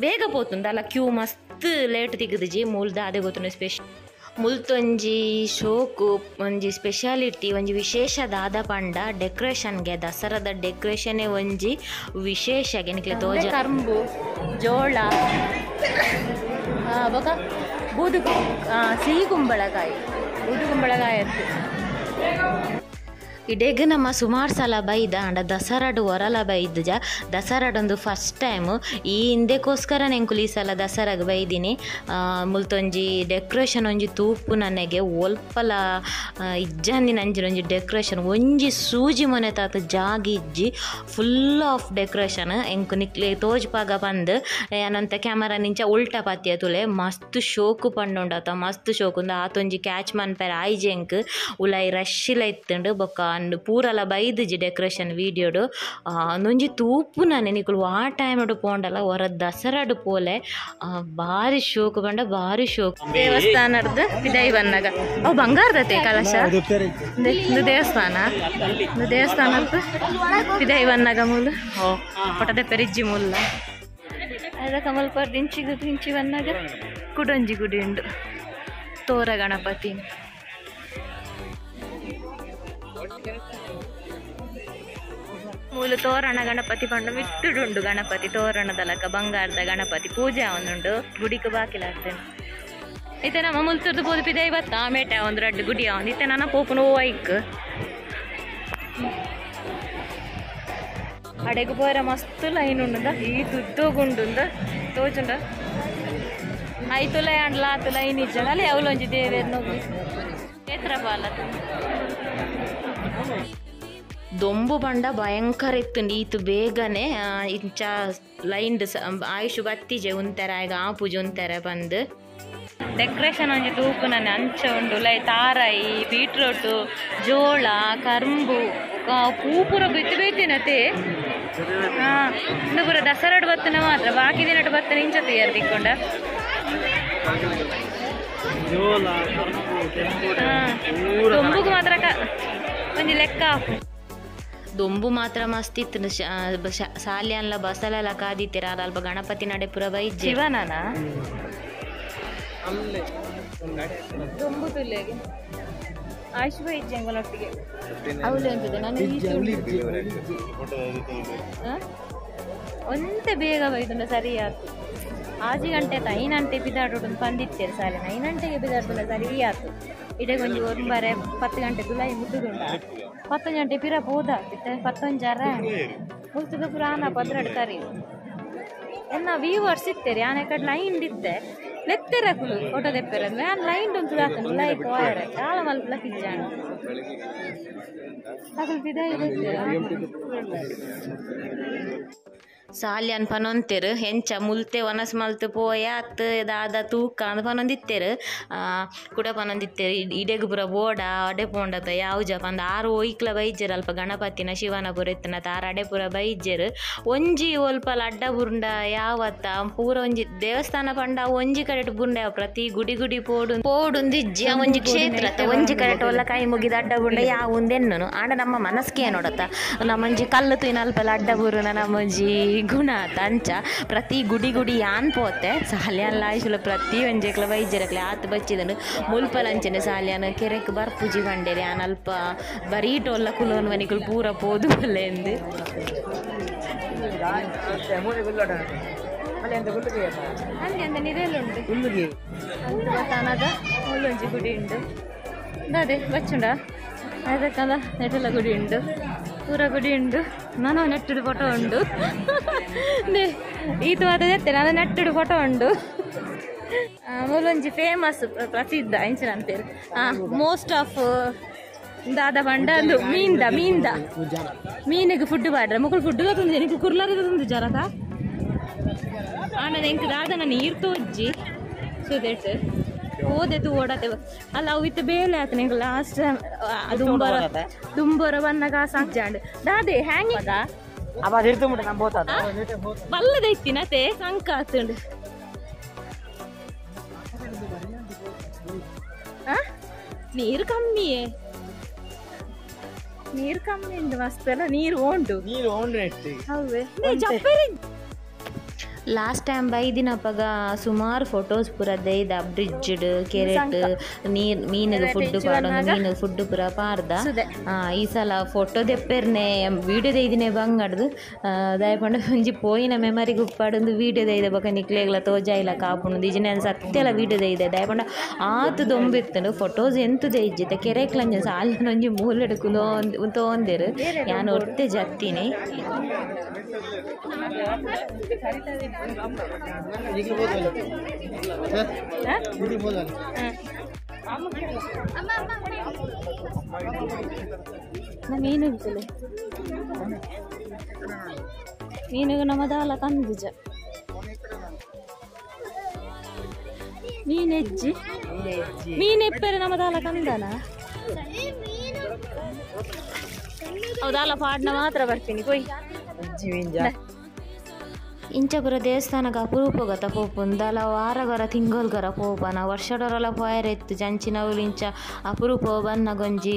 ಬೇಗ ಪೋತುಂದು ಅಲ್ಲ ಕ್ಯೂ ಮಸ್ತ್ ಲೇಟ್ ತಿಕ್ಕುದಿಜಿ ಮೂಲ್ದ ಅದೇ ಗೊತ್ತುಂಡು ಸ್ಪೆಷಲ್ ಮುಲ್ತೊಂಜಿ ಶೋಕು ಒಂಜಿ ಸ್ಪೆಷಾಲಿಟಿ ಒಂಜಿ ವಿಶೇಷ ದಾದ ಪಂಡ ಡೆಕೋರೇಷನ್ಗೆ ದಸರಾದ ಡೆಕೋರೇಷನ್ ಒಂಜಿ ವಿಶೇಷ ಗೆನಿಕ್ಲೆ ತೋಜ ಕರ್ಂಬು ಜೋಳ ಬೊಕ ಬೂದು ಸಿಹಿ ಕುಂಬಳಕಾಯಿ ಬೂದು ಕುಂಬಳಕಾಯಿ ಅತ್ತು. ಇಡೆಗ್ ನಮ್ಮ ಸುಮಾರು ಸಲ ಬೈದ ಅಂಡ ದಸರಾಡು ಹೊರಲ ಬೈದ್ಜ ದಸರಾಡೊಂದು ಫಸ್ಟ್ ಟೈಮ್ ಈ ಹಿಂದೆಕೋಸ್ಕರ ನೆಂಕುಲು ಈ ಸಲ ದಸರಾಗ್ ಬೈದಿನಿ ಮುಲ್ತೊಂಜಿ ಡೆಕೋರೇಷನ್ ಒಂಜಿ ತೂಪು ನನಗೆ ಒಲ್ಪಲ ಇಜ್ಜಂದಿನ ಅಂಚಿನೊಂಜಿ ಡೆಕೋರೇಷನ್ ಒಂಜಿ ಸೂಜಿ ಮೊನೆ ತಾತ ಜಾಗಿ ಇಜ್ಜಿ ಫುಲ್ ಆಫ್ ಡೆಕೋರೇಷನ್ ಎಂಕು ನಿಕ್ಲೆ ತೋಜ್ಪಾಗ ಬಂದು ಅನಂತ ಕ್ಯಾಮರಾ ನಿಂಚ ಉಲ್ಟಾ ಪಾತಿಯ ತುಲೆ ಮಸ್ತ್ ಶೋಕು ಪಂಡುಂಡತ ಮಸ್ತ್ ಶೋಕು ಆತೊಂಜಿ ಕ್ಯಾಚ್ ಮನ್ಪೆರ ಆಯ್ಜೆ ಎಂಕ್ ಉಲಾಯಿ ರಶ್ ಇಲ್ಲ ಇತ್ತುಂಡು ಬೊಕ್ಕ ಪೂರಲ ಬೈದುಜಿ ಡೆಕೋರೇಷನ್ ವೀಡಿಯೋಡು ಒಂದೊಂಜಿ ತೂಪು ನಾನೆ ನಿಕುಲು ಆ ಟೈಮ್ ಪೋಂಡಲ ಹೊರ ದಸರಾಡು ಪೋಲೆ ಬಾರಿ ಶೋಕು ಬಂಡ ಬಾರಿ ಶೋಕು ದೇವಸ್ಥಾನದ ಪಿದೈ ಬಂದಾಗ ಅವು ಬಂಗಾರದತೆ ಕಲಶ ಇದು ದೇವಸ್ಥಾನ ಇದು ದೇವಸ್ಥಾನದ ಪಿದೈ ಬಂದಾಗ ಮೂಲು ಓ ಪಟದ ಪೆರಿಜ್ಜಿ ಮುಲ್ಲ ಅದ ಕಮಲ್ಪರ್ ದಿಂಚಿಗೆ ದಿಂಚಿ ಬಂದಾಗ ಕುಡೊಂಜಿ ಗುಡಿ ಉಂಡು ತೋರ ಗಣಪತಿ ಮೂಲು ತೋರಣ ಗಣಪತಿ ಪಂಡ ಮಿತ್ತುಡುಂಡು ಗಣಪತಿ ತೋರಣದಲಕ ಬಂಗಾರದ ಗಣಪತಿ ಪೂಜೆ ಒಂದುಂಡು ಗುಡಿಗೆ ಬಾಕಿಲಾಗ್ತೇನೆ ಇತ್ತೆ ನಮ್ಮ ಮುಲ್ತುರ್ದು ಪೋದು ಪಿದೈ ಬತ್ತ ಮೇಟ ಒಂದು ರಡ್ಡು ಗುಡಿ ಅವನು ಇತ್ತೆ ನನ್ನ ಪೋಪುನ ಓ ಐಕ್ ಅಡೆಗೆ ಪೋರ ಮಸ್ತ್ ಲೈನ್ ಉಂಡುಂದ ಈ ತುದ್ದೋಗುಂಡುಂದ ತೋಜುಂಡ ಐತು ಲೈ ಅಂಡ್ಲ ಆತು ಲೈನ್ ಇಜ್ಜಂಡ ಅಲ್ಲಿ ಅವಲೊಂಜಿ ದೇವೇರ್ ನೋಗಿ ಕ್ಷೇತ್ರಪಾಲ ದೊಂಬು ಬಂಡ ಭಯಂಕರ ಇತ್ತುಂಡು ಈತು ಬೇಗನೆ ಇಂಚ ಲೈನ್ ಆಯುಷ್ ಬತ್ತಿಜೆ ಉಂತಾರೆ ಆಗ ಆ ಪೂಜೆ ಉಂತಾರೆ ಬಂದು ಡೆಕೋರೇಷನ್ ಒಂಜಿ ತೂಪು ನನ್ನ ಅಂಚ ಉಂಡು ಲೈ ತಾರಾಯಿ ಬೀಟ್ರೋಟು ಜೋಳ ಕರ್ಂಬು ಪೂ ಪೂರ ಬೆತ್ತು ಬೇತಿನತೆ ಹಾಂ ಇನ್ನು ಪೂರ ದಸರಾಡು ಬತ್ತನ ಮಾತ್ರ ಬಾಕಿ ದಿನಟು ಬತ್ತನ ಇಂಚ ತಯಾರು ತಿಕ್ಕೊಂಡ ದೊಂಬುಗು ಮಾತ್ರ ಒಂಜಿ ಲೆಕ್ಕ ಹಾಕು ದೊಂಬು ಮಾತ್ರ ಮಸ್ತ್ ಇತ್ತು ಸಾಲ್ಯಾನ್ಲ ಬಸಲೆಲ್ಲ ಕಾದಿತ್ತೀರ ಅಲ್ಪ ಗಣಪತಿ ನಡೆ ಪುರ ಬೈಜ್ ಶಿವನಾನ ದೊಂಬು ತುಲೆಗೆ ಆಯುಷ್ ಬೈಜ್ ಅಂಗನೊಟ್ಟಿಗೆ ಅವಳು ಅಂತಿದೆ ನಾನು ಒಂತೆ ಬೇಗ ಬೈದುಂಡ ಸರಿ ಆತು ಆಜಿ ಗಂಟೆ ಆಯ್ತು ಐನಂಟೆ ಬಿದಾಡು ಪಂದಿತ್ತೇರು ಸಾಲೆ ಐನಂಟೆಗೆ ಬಿದಾಡ್ದುಂಡ ಸರಿ ಆತು ಇಡೆ ಒಂಜಿ ಒಂಬರೆ 10 ಗಂಟೆ ದುಲೈ ಮುಟ್ಟುದುಂಡ 10 ಗಂಟೆ ಪಿರ ಪೋದ ಪತ್ತೊಂಜಾರ ಮುಲ್ತದ ಪುರ ಆನ ಪದ್ರಡ್ ಕರಿ ಎನ್ನ ವ್ಯೂವರ್ಸ್ ಇತ್ತೇರಿ ಆನೆ ಕಡೆ ಲೈನ್ ಇತ್ತೆ ಲೆತ್ತೆರ ಕುಲು ಫೋಟೋ ದೆಪ್ಪೆರ ಯಾನ್ ಲೈನ್ ಉಂಟು ದಾತನು ಲೈ ಪೋಯರ ಕಾಲ ಮಲ್ಪಲ ಕಿಜ್ಜಾಣ ಅಕುಲು ಪಿದಾಯಿ ಸಾಲ್ಯಾನ್ ಪನೊಂತೆರು ಹೆಂಚ ಮುಲ್ತೆ ವನಸ್ ಮಲ್ತು ಪೋಯ ಅತ್ತು ದಾದ ತೂಕ ಅಂದ್ ಪನೊಂದಿತ್ತೆರು ಕುಡ ಪನೊಂದಿತ್ತೆರು ಇಡೆಗ್ ಪೂರ ಬೋಡ ಅಡೆ ಪೋಂಡತ ಯಾವುಜ ಪಂದ್ ಆರು ಒಯ್ಕ್ಲ ಬೈಜೆರ್ ಅಲ್ಪ ಗಣಪತಿನ ಶಿವನ ಪೂರ ಇತ್ತನ ತಾರ ಅಡೆ ಪೂರ ಬೈಜೆರ್ ಒಂಜಿ ಒಲ್ಪಲ ಅಡ್ಡ ಬುರುಂಡ ಯಾವತ್ತ ಪೂರ ಒಂಜಿ ದೇವಸ್ಥಾನ ಪಂಡ ಒಂಜಿ ಕಡೆಟ್ ಬುರುಂಡ ಪ್ರತಿ ಗುಡಿ ಗುಡಿ ಪೋಡು ಪೋಡುಂದಿಜ್ಜಿ ಒಂಜಿ ಕ್ಷೇತ್ರ ಒಂಜಿ ಕಡೆಟ್ ಒಲ್ಲ ಕೈ ಮುಗಿದ ಅಡ್ಡ ಬುರುಂಡ ಯಾವುಂದೆನ್ನುನು ಆಂಡ ನಮ್ಮ ಮನಸ್ಸಿಗೆ ನೋಡತ್ತ ನಮ್ಮಂಜಿ ಕಲ್ಲು ತುಯ್ನ ಅಲ್ಪಲ ಅಡ್ಡ ಬುರುನ ನಮ್ಮಂಜಿ ಗುಣ ಅಂಚ ಪ್ರತಿ ಗುಡಿ ಗುಡಿ ಯಾನ್ ಪೋತೆ ಸಾಲ್ಯಾನ್ ಲಾಯ್ಸುಲ ಪ್ರತಿ ಒಂಜೆಕ್ಲ ಬೈಜೆರಕ್ಲೆ ಆತ್ ಬಚ್ಚಿದನು ಮುಲ್ಪಲ ಅಂಚನೆ ಸಾಲ್ಯಾನ್ ಕೆರೆಕ್ ಬರ್ಪುಜಿ ಬಂಡೇರಿ ಯಾನ್ ಅಲ್ಪ ಬರೀ ಟೊಲ್ಲ ಕುಲೋನ್ ಮನಿಕುಲು ಪೂರ ಪೋದು ಬಲ್ಲೆ ಮುಲ್ಲೊಂಜಿ ಗುಡಿ ಉಂಡು ಅದೇ ಬಚ್ಚುಂಡ ಅದಕ್ಕಲ್ಲ ನೆಟಲ ಗುಡಿ ಉಂಡು ಪೂರ ಗುಡಿ ಉಂಡು ನಾನು ನೆಟ್ಟುಡು ಫೋಟೋ ಉಂಡು ಈತು ಮಾತ್ರ ನಾನು ನೆಟ್ಟುಡು ಫೋಟೋ ಉಂಡು ಮೂಲೊಂಜಿ ಫೇಮಸ್ ಪ್ರಸಿದ್ಧ ಇಂಚಿನ ಅಂತೇಳಿ ಮೋಸ್ಟ್ ಆಫ್ ದಾದ ಪಂಡ ಅಂದು ಮೀನ್ದ ಮೀನ್ದ ಮೀನಿಗೆ ಫುಡ್ ಪಾಡ್ರೆ ಮುಕುಲು ಫುಡ್ ತಂದೆ ನಿಕ್ಲು ಕುರ್ಲಾರ ತಂದು ಜರತ ಆನದ ಎಂಕ್ ದಾದನ ನೀರು ತೋಜ್ಜಿ ಸುದೆಟ್ ಹೋದೆತು ಓಡತೆ ಅಲ್ಲ ಅವು ಇತ್ತು ಬೇಲೆ ಆತ ನಿಂಗೆ ಲಾಸ್ಟ್ ದುಂಬರ ದುಂಬರ ಬನ್ನಗ ಸಾಂಜಾಂಡ್ ದಾದೆ ಹ್ಯಾಂಗ್ ಬಲ್ಲದ ಇತ್ತಿನತೆ ಸಂಕ ಆತುಂಡು ನೀರು ಕಮ್ಮಿಯೇ ನೀರು ಕಮ್ಮಿ ಉಂಟು ಮಸ್ತ್ ಅಲ್ಲ ನೀರು ಓಂಡು ನೀರು ಓಂಡು ಹೌದೇ ಜಪ್ಪೇರಿ ಲಾಸ್ಟ್ ಟೈಮ್ ಬೈದಿನಪಗ ಸುಮಾರು ಫೋಟೋಸ್ ಪೂರ ದೈದ ಬ್ರಿಡ್ಜ್ ಕೆರೆಟ್ ನೀರ್ ಮೀನಿಗೆ ಫುಡ್ ಪಾಡೊಂದು ಮೀನಿಗೆ ಫುಡ್ ಪೂರ ಪಾರ್ದ. ಈ ಸಲ ಫೋಟೋ ದೆಪ್ಪೆರ್ನೆ ವೀಡಿಯೋ ದೈದಿನೇ ಬಂಗಡ್ದು ದಾಯಪಂಡ ಒಂಜಿ ಪೋಯಿನ ಮೆಮೊರಿಗೆ ಉಪ್ಪಾಡೊಂದು ವೀಡಿಯೋ ದೈದ ಬೊಕ ನಿಕ್ಲೆಗ್ಲ ತೋಜಾಯಿಲ ಕಾಪುಂಡು ದಿಜಿನ ಸತ್ಯಲ ವೀಡಿಯೋ ದೈದೆ ದಾಯಪಂಡ ಆತು ದೊಂಬಿತ್ತುಂಡು ಫೋಟೋಸ್ ಎಂತು ದೈಜ್ಜಿತ ಕೆರೆಕ್ಲಂಜ ಸಾಲನೊಂಜಿ ಮೂಲೆಡ್ ಕುಲೋ ತೋಂದೆರು ಯಾನ್ ಒತ್ತೆ ಜತ್ತಿನಿ. ಮೀನು ಮೀನುಗೆ ನಮ್ಮದಾಲ ಕಂದಿಜ ಮೀನೆಜ್ಜಿ ಮೀನೆಪ್ಪರೆ ನಮ್ಮದಾಲ ಕಂದನ ಹೌದಲ್ಲ ಪಾಡ್ನ ಮಾತ್ರ ಬರ್ತೀನಿ ಕೊಯ್. ಇಂಚಪುರ ದೇವಸ್ಥಾನಗ ಅಪರೂಪಗತ ಪೋಪುಂದು ದಾಲ ವಾರಗರ ತಿಂಗೊಲ್ಗರ ಪೋಪನ ವರ್ಷಡೊರಲ ಪೋಯರೆ ಇತ್ತು ಜಂಚಿನವುಲು ಇಂಚ ಅಪರೂಪ ಬನ್ನಗೊಂಜಿ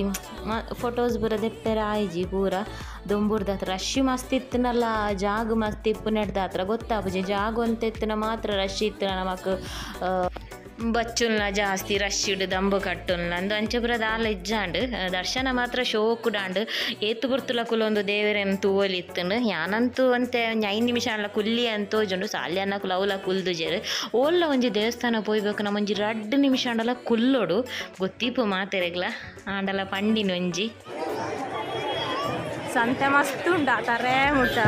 ಫೋಟೋಸ್ ಪೂರ ದೆಪ್ಪೆರೆ ಆಯ್ಜಿ ಪೂರ ದೊಂಬುರ್ದ ರಶ್ ಮಸ್ತ್ ಇತ್ತುನಲ್ಲ ಜಾಗ ಮಸ್ತ್ ಇಪ್ಪುನೆಡ್ದ ಹತ್ರ ಗೊತ್ತಾಪುಜಿ ಜಾಗ ಒಂತೆ ಇತ್ತಿನ ಮಾತ್ರ ರಶ್ ಇತ್ತು ನಮಕ್ ಬಚ್ಚುಲ್ನ ಜಾಸ್ತಿ ರಶ್ ಇಡು ದಂಬು ಕಟ್ಟುಲ್ನ ಅಂದು ಅಂಚಪುರ ದಾಲ ಇಜ್ಜಾಂಡ್ ದರ್ಶನ ಮಾತ್ರ ಶೋಕುಡಾಂಡ್ ಏತು ಪೊರ್ತುಲ ಕುಲೊಂದು ದೇವರೆನ್ ತೂವೊಲಿ ಇತ್ತುಂಡು ಯಾನಂತೂ ಒಂತೆ ಒಂಜಿ 5 ನಿಮಿಷ ಆಂಡಲ ಕುಲ್ಲಿ ಅಂತ ತೋಜುಂಡು ಸಾಲ್ಯನ್ನಕುಲು ಅವ್ಲ ಕುಲ್ದುಜೆರ್ ಓಲ್ಲ ಒಂಜಿ ದೇವಸ್ಥಾನ ಪೋಯ್ಬೇಕು ನಮ್ಮ ಒಂಜಿ 2 ನಿಮಿಷ ಆಂಡಲ ಕುಲ್ಲೊಡು ಗೊತ್ತಿಪ್ಪು ಮಾತೆರೆಗ್ಲ ಆಂಡಲ ಪಂಡಿನ ಒಂಜಿ ಸಂತೆ ಮಸ್ತ್ ಉಂಡ ತರೇ ಮುಟ್ಟ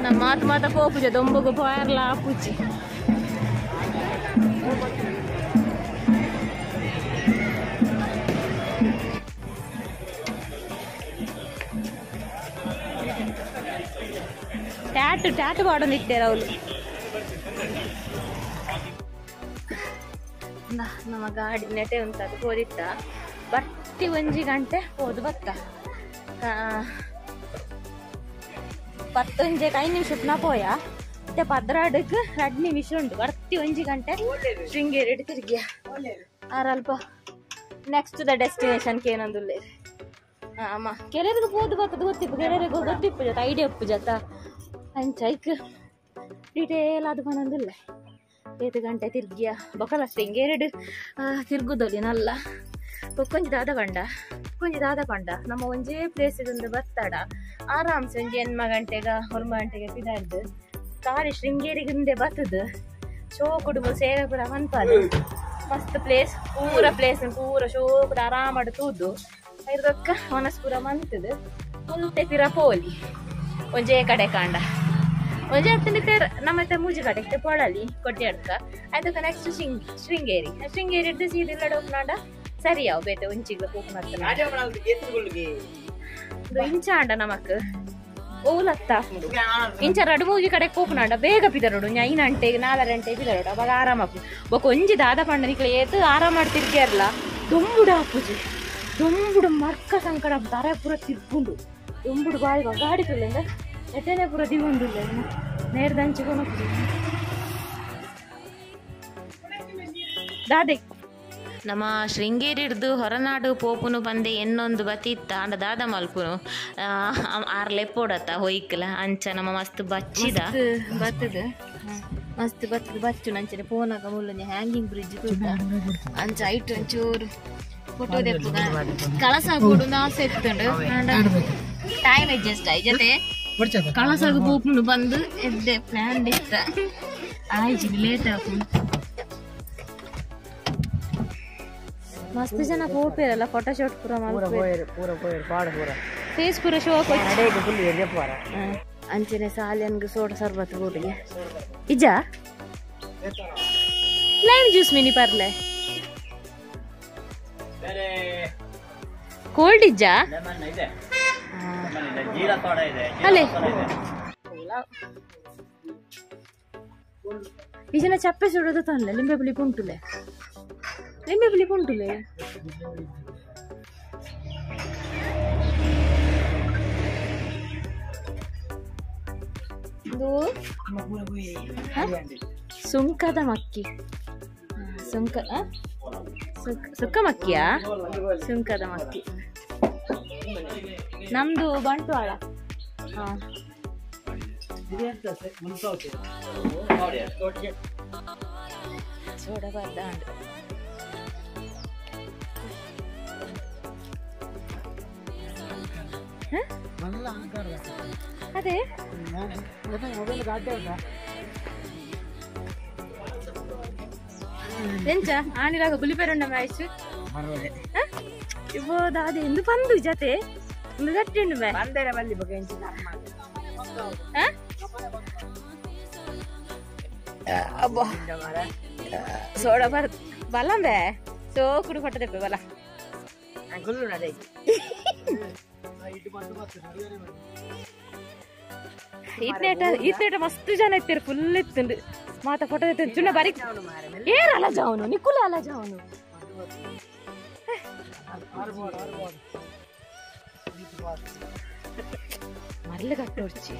ನಮ್ಮ ಮಾತು ಮಾತ ಪೋಪುಜ ದೊಂಬುಗು ಪೋಯರ್ಲ ಆಪುಜಿ. ಟ್ಯಾಟು ಟ್ಯಾಟು ಪಾಡೊಂದಿತ್ತೇರ ಅವಳು. ನಮ್ಮ ಗಾಡಿ ನೆಟೆ ಉಂಟು ಪೋದಿತ್ತ ಬರ್ತಿ ಒಂಜಿ ಗಂಟೆ ಪೋದು ಬತ್ತ ಪತ್ತೊಂಜೆಗೆ 5 ನಿಮಿಷ ಪೋಯ ಮತ್ತೆ 12ಕ್ಕೆ 2 ನಿಮಿಷ ಉಂಟು ಬರ್ತಿ ಒಂಜಿ ಗಂಟೆ ಶೃಂಗೇರಿ ತಿರ್ಗಿಯ ಆರಲ್ಪ ನೆಕ್ಸ್ಟ್ the destination ಏನೊಂದುಲ್ಲೆ. ಅಮ್ಮ ಕೆಲವರಿಗೆ ಪೋದು ಬರ್ತದೆ ಗೊತ್ತಿಪ್ಪು ಕೆಲವರಿಗೆ ಗೊತ್ತಿಪ್ಪು ಜೊತೆ ಐಡಿಯಾ ಉಪ್ಪು ಜೊತ ಅಂಚ ಐಕ್ ಡೀಟೇಲ್ ಅದು ಪನೊಂದುಲ್ಲೆ ಏತು ಗಂಟೆ ತಿರ್ಗಿಯ ಬೊಕಲ ಶೃಂಗೇರಿಡ್ ತಿರ್ಗುದೊಲಿ ನಲ್ಲ ಬೊಕ್ಕೊಂಜಿ ದಾದ ಪಂಡ ಕೊಂಜಿ ದಾದ ಪಂಡ ನಮ್ಮ ಒಂಜೇ ಪ್ಲೇಸ್ ಇದೊಂದು ಬತ್ತಾಡ ಆರಾಮ್ಸೆ ಒಂಜಿ 8 ಗಂಟೆಗ 9 ಗಂಟೆಗೆ ಪಿದಾರ್ದು ಕಾರಿ ಶೃಂಗೇರಿಗೆ ಹಿಂದೆ ಬತ್ತದು ಶೋಕುಡು ಸೇವೆ ಪೂರ ಮನ್ಪಾದು ಮಸ್ತ್ ಪ್ಲೇಸ್ ಪೂರ ಪ್ಲೇಸ್ ಪೂರ ಶೋಕುಡು ಆರಾಮಾಡು ತೂದು ಐದಕ್ಕ ಮನಸ್ ಪೂರ ಮಂತದು ಮುಲ್ತೆ ಪಿರ ಪೋಲಿ ಒಂಜೇ ಕಡೆ ಕಾಂಡ ಒಂಜೇ ಹತ್ತಿನ ನಮ್ಮ ಮೂಜಿ ಕಡೆ ಪೊಳಲಿ ಕೊಟ್ಟಿ ಅಡ್ಕ ಆಯ್ತಕ್ಕ ನೆಕ್ಸ್ಟ್ ಶೃಂಗೇರಿ ಶೃಂಗೇರಿ ಹಿಡ್ದು ಸೀದಿಲ್ಲ ಹೋಗ್ನಾಡ ಸರಿ ಯಾವ ಬೇತೆ ಒಂಚಿಗ್ಲ ಪೋಕ್ ಮಾಡ್ತಾನೆ ಇಂಚ ಅಂಡ ನಮಕ್ ಓಲತ್ತ ಇಂಚ ರಡು ಮೂಜಿ ಕಡೆ ಪೋಪುನಾಂಡ ಬೇಗ ಪಿದರೋಡು 5 ಗಂಟೆಗೆ 4 ಗಂಟೆಗೆ ಪಿದರೋಡು ಅವಾಗ ಆರಾಮ ಬೊಕ ಒಂಜಿ ದಾದ ಪಂಡ ನಿಕ್ಲೆ ಏತು ಆರಾಮ ಮಾಡ್ತಿರ್ಗಿಯರ್ಲ ದೊಂಬುಡು ಆಪುಜಿ ದೊಂಬುಡು ಮರ್ಕ ಸಂಕಡ ತರ ಪೂರ ತಿರ್ಗುಂಡು ದೊಂಬುಡು ಬಾಯಿ ಗಾಡಿ ತುಳ್ಳಿಂದ ಎಟ್ಟೆನೆ ಪೂರ ದಿವಂದುಲ್ಲ ನೇರ್ದ ಅಂಚಿಕೊನ ದಾದೆ. ನಮ್ಮ ಶೃಂಗೇರಿ ಹಿಡ್ದು ಹೊರನಾಡು ಪೋಪುನು ಪಂದೆ ಎನ್ನೊಂದು ಬತ್ತಿತ್ತ ಅಂಡ ದಾದ ಮಲ್ಪುನು ಆರ್ ಲೆಪ್ಪೋಡತ್ತ ಹೊಯ್ಕಲ ಅಂಚ ನಮ್ಮ ಮಸ್ತ್ ಬಚ್ಚಿದ ಬತ್ತದ ಮಸ್ತ್ ಬತ್ತದ ಬಚ್ಚು ನಂಚನೆ ಪೋನಾಗ ಮುಲ್ಲೊಂಜಿ ಹ್ಯಾಂಗಿಂಗ್ ಬ್ರಿಡ್ಜ್ ಅಂಚ ಐಟ್ ಒಂಚೂರು ಫೋಟೋ ದೆಪ್ಪುಗ ಕಳಸ ಕೊಡು ಆಸೆ ಇತ್ತುಂಡು ಟೈಮ್ ಅಡ್ಜಸ್ಟ್ ಆಯ್ ಜೊತೆ ಕಳಸಾಗ ಪೋಪುನು ಬಂದು ಎದ್ದೆ ಪ್ಲಾನ್ ಇತ್ತ ಆಯ್ತು ಲೇಟ್ ಆಪುಂಡು. ಮಸ್ತ್ ಜನ ಪೋಪೇರಲ್ಲ ಫೋಟೋಶೂಟ್ ಪೂರ ಮಲ್ಪೇರು ಪೂರ ಪೋಯರ್ ಪಾಡ ಪೂರ ಫೇಸ್ ಪೂರ ಶೋಕ್ ಅಡೇಗೆ ಫುಲ್ ಎರ್ಜಪ್ಪಾರ ಅಂಚನೆ ಸಾಲ್ಯನ್ಗೆ ಸೋಡ ಸರ್ಬತ್ ಬೋಡಿಗೆ ಇಜಾ ಲೈಮ್ ಜ್ಯೂಸ್ ಮಿನಿ ಪರ್ಲೆ ಕೋಲ್ಡ್ ಇಜ್ಜಾ ಲೆಮನ್ ಇದೆ ಲೆಮನ್ ಇದೆ ಜೀರಾ ಸೋಡಾ ಇದೆ ಅಲೆ ಇಜನ ಚಪ್ಪೆ ಸುಡೋದು ತನ್ಲೆ ಲಿಂಬೆ ಪುಳಿ ಪುಂಟುಲೆ ಲಿಂಬೆ ಪುಳಿ ಪುಂಟುಲೆ ಇದು ಸುಂಕದ ಮಕ್ಕಿ ಸುಂಕ ಸುಕ್ಕ ಮಕ್ಕಿಯಾ ಸುಂಕದ ಮಕ್ಕಿ ನಮ್ದು ಬಂಟ್ವಾಳ. ಹಾ ಸೋಡಾ ಬರ್ದ ಅದೇ ಎಂಚ ಆನಿಲಾಗ ಬುಲಿಪೇರುಂಡ ಮ್ಯಾಚ್ ಇಬ್ಬೋ ದಾದೆ ಎಂದು ಬಂದು ಜತೆ ಒಂದು ಗಟ್ಟಿ ಉಂಡು ಬೇ ಅಬ್ಬಾ ಸೋಡಾ ಬರ್ ಬಲ್ಲಂಬೆ ಸೋಕುಡು ಕೊಟ್ಟದೆಪ್ಪೆ ಬಲ ಈತನೇಟ ಮಸ್ತ್ ಜನ ಇತ್ತೀರಿ ಫುಲ್ ಇತ್ತುಂಡು ಮಾತ ಫೋಟೋ ಇತ್ತು ಚುಣ್ಣ ಬಾರಿ ಏರ್ ಅಲ್ಲ ಜಾವನು ನಿಕ್ಕುಲ ಅಲ್ಲ ಜಾವನು ಮರಳು ಕಟ್ಟೋರ್ಚಿ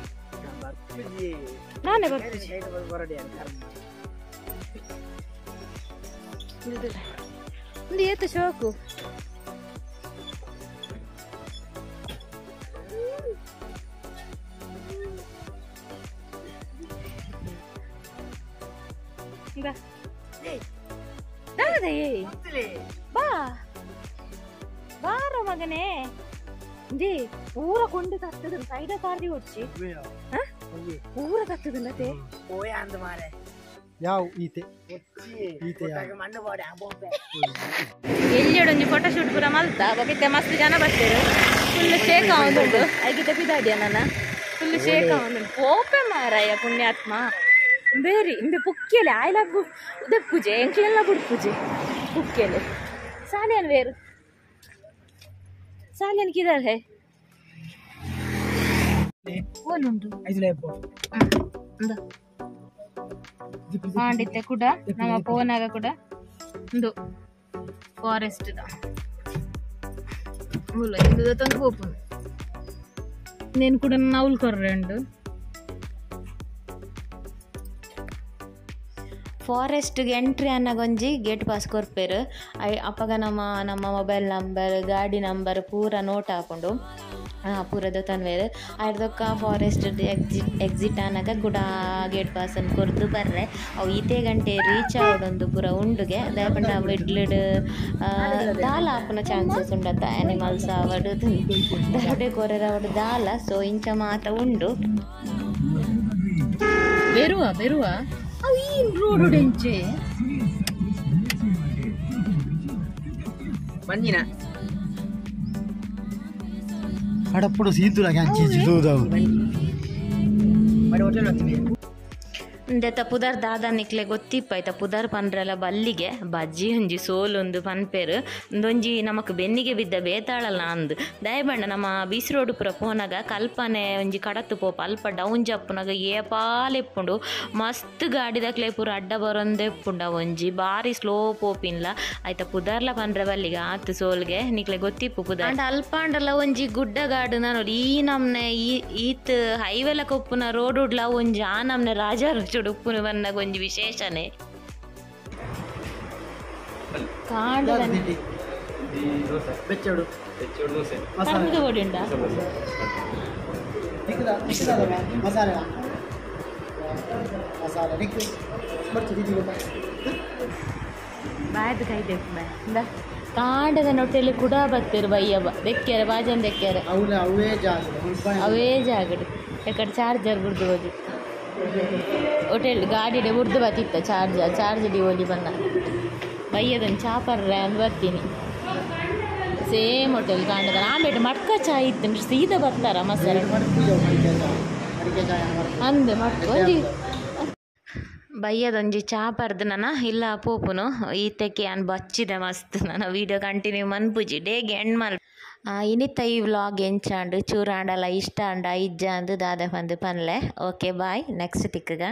ನಾನೇ ಬರ್ತೀನಿ ಒಂದು ಏತು ಶೋಕು ಬಾ ಬಾರೋ ಮಗನೇ ಜಿ ಊರ ಕೊಂಡು ತತ್ತದ ಸೈಡ ತಾರ್ದಿ ಓಡ್ಚಿ ಊರ ತತ್ತದಲ್ಲತೆ ಯಾವ ಈತೆ ಈತೆ ಎಲ್ಲಿಡೊಂಜಿ ಫೋಟೋ ಶೂಟ್ ಪೂರ ಮಲ್ತ ಬೊಕಿತ್ತೆ ಮಸ್ತ್ ಜನ ಬರ್ತೀರು ಫುಲ್ ಶೇಕ್ ಆವೊಂದುಂಡು ಐಗಿತ ಪಿದಾಡಿಯ ನನ್ನ ಫುಲ್ ಶೇಕ್ ಆವೊಂದುಂಡು ಪೋಪೆ ಮಾರಾಯ ಪುಣ್ಯಾತ್ಮ ಬೇರಿ ಇಂಬೆ ಪುಕ್ಕೆಲೆ ಆಯ್ಲ ದೆಪ್ಪುಜೆ ಎಂಕ್ಲೆಲ್ಲ ಬುಡ್ಪುಜೆ ಪುಕ್ಕೆಲೆ ಸಾಲಿಯನ್ ವೇರು ಸಾಲಿಯನ್ ಕಿದರ್ ಹೇ ಓಲುಂಡು ಮಾಡಿದ್ದೆ ಕೂಡ ನಮ್ಮ ಪೋನಾಗ ಕೂಡ ಒಂದು ಫಾರೆಸ್ಟ್ ಇಂದು ಪೋಪುನು నేను ಕೂಡ ನೌಲ್ ಕೊರ್ರೆ ಉಂಡು ಫಾರೆಸ್ಟ್ಗೆ ಎಂಟ್ರಿ ಅನ್ನಗೊಂಜಿ ಗೇಟ್ ಪಾಸ್ ಕೊರ್ಪೇರು ಅಪ್ಪಗ ನಮ್ಮ ನಮ್ಮ ಮೊಬೈಲ್ ನಂಬರ್ ಗಾಡಿ ನಂಬರ್ ಪೂರ ನೋಟ್ ಹಾಕೊಂಡು ಪೂರ ತನ್ವೇರು ಅರ್ಧಕ್ಕ ಫಾರೆಸ್ಟ್ ಎಕ್ಸಿಟ್ ಆನಾಗ ಕೂಡ ಗೇಟ್ ಪಾಸನ್ನು ಕೊರ್ದು ಬರ್ರೆ ಅವು ಈತೆ ಗಂಟೆ ರೀಚ್ ಆವಡೊಂದು ಪೂರ ಉಂಡುಗೆ ದಾಯಪಂಡ ಮಿಡ್ಲಿಡ್ ದಾಲ ಆಪುನ ಚಾನ್ಸಸ್ ಉಂಡತ್ತ ಆನಿಮಲ್ಸ್ ಆವಡು ದರೋಡೆ ಕೊರೆರ ಅವಡು ದಾಲ ಸೊ ಇಂಚ ಮಾತ ಉಂಡು ಬೆರುವ ಬೆರುವ ಅವು ಈ ರೋಡ್ ಡೆಂಚೆ ಬಂದಿನ ಕಡಪುಡು ಸೀತುಲ ಕ್ಯಾಂಚಿ ದೂದವು ದೆತ್ತ ಪುದರ್ ದಾದ ನಿಕ್ಲೆ ಗೊತ್ತಿಪ್ಪ ಪುದರ್ ಪನ್ರೆಲ ಬಲ್ಲಿಗೆ ಬಜ್ಜಿ ಒಂಜಿ ಸೋಲೊಂದು ಪನ್ಪೇರು ಒಂದೊಂಜಿ ನಮಕ್ ಬೆನ್ನಿಗೆ ಬಿದ್ದ ಬೇತಾಳಲ್ಲ ಅಂದು ದಯಬಂಡ ನಮ್ಮ ಬೀಸ್ ರೋಡ್ ಪೂರ ಪೋನಾಗ ಕಲ್ಪನೆ ಒಂಜಿ ಕಡತ್ತು ಪೋಪ ಅಲ್ಪ ಡೌನ್ ಜಪ್ಪುನಾಗ ಏಪಾಲೆಪ್ಪುಂಡು ಮಸ್ತ್ ಗಾಡಿದಕ್ಲೆ ಪೂರ ಅಡ್ಡ ಬರೊಂದೆಪ್ಪುಂಡ ಒಂಜಿ ಬಾರಿ ಸ್ಲೋ ಪೋಪಿನ್ಲ ಆಯ್ತ ಪುದರ್ಲ ಪನ್ರೆ ಬಲ್ಲಿಗೆ ಆತು ಸೋಲ್ಗೆ ನಿಕ್ಲೆ ಗೊತ್ತಿಪ್ಪು ಪುದರ್ ಅಂಡ ಅಲ್ಪಾಂಡಲ ಒಂಜಿ ಗುಡ್ಡ ಗಾಡು ನಾನು ಈ ನಮ್ನೆ ಈತ್ ಹೈವೆಲ ಕೊಪ್ಪುನ ರೋಡ್ ಉಡ್ಲ ಒಂಜಿ ಆ ನಮ್ನೆ ರಾಜ ಉಪ್ಪುನು ಬನ್ನಾಗ ಒಂಜಿ ವಿಶೇಷನೇ ಕಾಂಡದ ನೊಟ್ಟೆಲಿ ಕೂಡ ಬತ್ತೀರು ಬಯ್ಯಬ್ಬ ದೆಕ್ಕ್ಯಾರೆ ಬಾಜನ್ ದೆಕ್ಕ್ಯಾರೆ ಅವೇ ಜಾಗಡು ಎಕಡೆ ಚಾರ್ಜರ್ ಬುಡ್ದು ಹೋಗಿ ಹೋಟೆಲ್ ಗಾಡಿಡೆ ಬುಡ್ದು ಬತ್ತಿತ್ತ ಚಾರ್ಜರ್ ಚಾರ್ಜ್ ಡಿ ಓಲಿ ಬನ್ನ ಬಯ್ಯದನ್ನು ಚಾಪರ್ರೆ ಅಂದ್ ಬರ್ತೀನಿ ಸೇಮ್ ಹೋಟೆಲ್ ಕಾಂಡದ ಆಮೇಲೆ ಮಟ್ಕ ಚಾ ಇತ್ತು ಸೀದಾ ಬರ್ತಾರ ಮಸಾಲೆ ಅಂದೆ ಮಟ್ಕ ಒಂಜಿ ಬಯ್ಯದೊಂಜಿ ಚಾ ಪರ್ದು ನನ್ನ ಇಲ್ಲ ಪೋಪುನು ಈತಕ್ಕೆ ಅನ್ ಬಚ್ಚಿದೆ ಮಸ್ತ್ ನನ್ನ ವೀಡಿಯೋ ಕಂಟಿನ್ಯೂ ಮನ್ಪುಜಿ ಡೇಗೆ ಎಂಡ್ ಮಲ್ ಇನಿತ ಈ ವ್ಲಾಗ್ ಎಂಚಾಂಡು ಚೂರಾಂಡಲ ಇಷ್ಟ ಅಂಡ ಇಜ್ಜ ಅಂದು ದಾದ ಪಂದು ಪನ್ಲೆ. Okay bye, next ತಿಕ್ಕಗ.